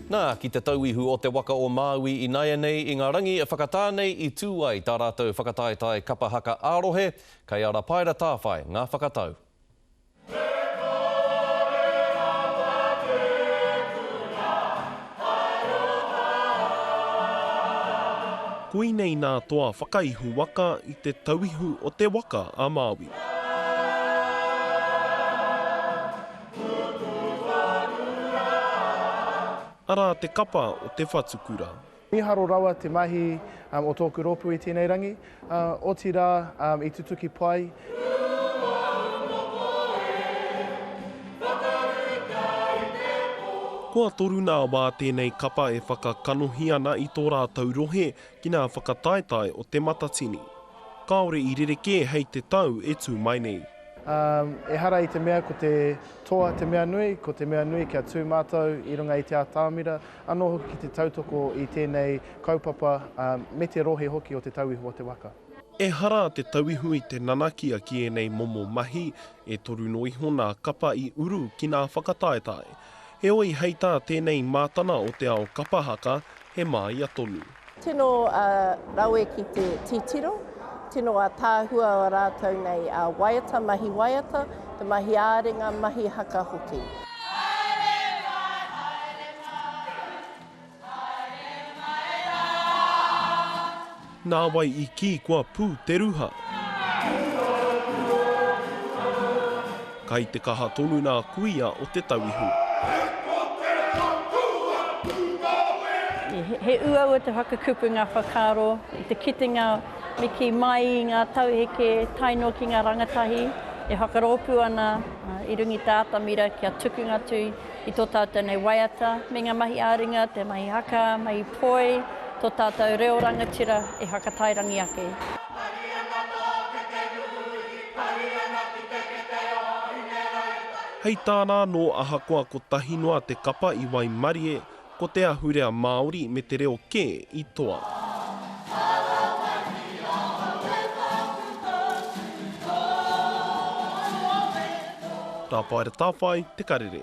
Nā, ki te tauihu o te waka o Māui ināianei i ngā rangi e whakatā nei i tū ai tā rātou whakataetae kapa haka ā-rohe, kei a Rapaera Tāwhai ngā whakatau. Koinei nā toa whakaihu waka i te tauihu o te waka a Māui. Arā te kapa o te whatukura. Mīharo rawa te mahi o tōku rōpū i tēnei rangi, otirā i tutuki pai. Kua toru nā wā tēnei kapa e whakakanohi ana i tō rātou rohe ki nā whakataetae o Te Matatini. Kāore i rerekē hei te tau e tū mai nei. Ehara i te mea ko te toa te mea nui, ko te mea nui kia tū mātou i runga i te atamira, anō hoki ki te tautoko i tēnei kaupapa me te rohe hoki o Te Tauihu o te Waka. Ehara te tauihu i te nanakia ki ēnei momo mahi, e toru noa iho nā kapa i uru ki nā whakataetae. Heoi hei tā tēnei mātana o te ao kapa haka, he māia tonu. Tino rawe ki te titiro, tino ataahua o ratou nei waiata, mahi waiata, te mahi ā-ringa, mahi haka hoki. Haere mai, haere mai, haere mai rā. Nāwai i kī kua pū te ruha. Kai te kaha tonu nā kuia o te tauihu. He uaua te whakakupu ngā whakaaro i te kitenga me kī mai i ngā tauheke tae noa ki ngā rangatahi e whakarōpū ana i runga i te atamira kia tukunga atu i tō tātou nei waiata me ngā mahi ā-ringa, te mahi haka, mahi poi, tō tātou reo rangatira e whakatairangi ake. Pari ana tō kete nui, pari ana ki te kete o Hineraita. Hei tāna anō ahakoa kotahi noa te kapa i waimarie, ko te ahurea Māori me te reo kē i toa. Tāwhaira Tāwhai, Te Karere.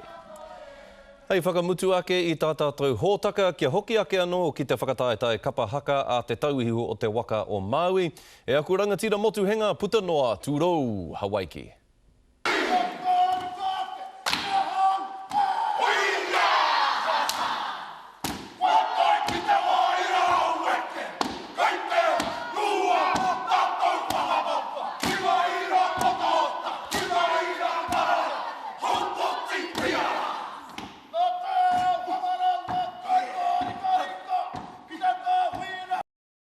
Hei whakamutu ake i tā tātou hōtaka kia hoki ake anō ki te whakataetae kapa haka a Te Tauihu o te Waka o Māui, e aku rangatira motuhenga puta noa, tūrou, Hawaiki.